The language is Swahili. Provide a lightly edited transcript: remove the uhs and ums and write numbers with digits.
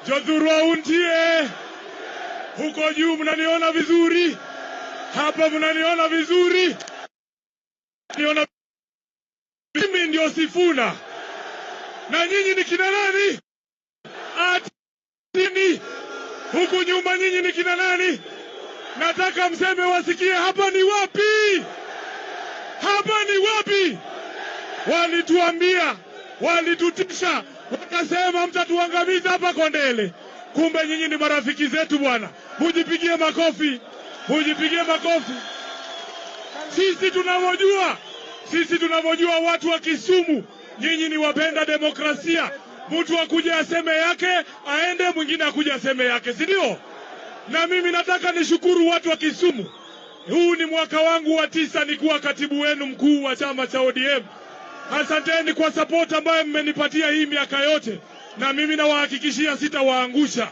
Jothurwa untie huko juu, mnaniona vizuri? Hapa mnaniona vizuri? Niona mimi ndio Sifuna na nyinyi ni kina nani? Atini huku nyuma, nyinyi ni kina nani? Nataka mseme wasikie, hapa ni wapi? Hapa ni wapi? Walituambia, walitutisha, wakasema mtatuangamiza hapa Kondele. Kumbe nyinyi ni marafiki zetu bwana. Mujipigie makofi, mujipigie makofi. Sisi tunavyojua watu wa Kisumu, nyinyi ni wapenda demokrasia. Mtu akuje aseme yake, aende, mwingine akuje aseme yake, si ndio? Na mimi nataka nishukuru watu wa Kisumu. Huu ni mwaka wangu wa 9 nikuwa katibu wenu mkuu wa chama cha ODM. Asanteni kwa support ambayo mmenipatia hii miaka yote, na mimi nawahakikishia sitawaangusha.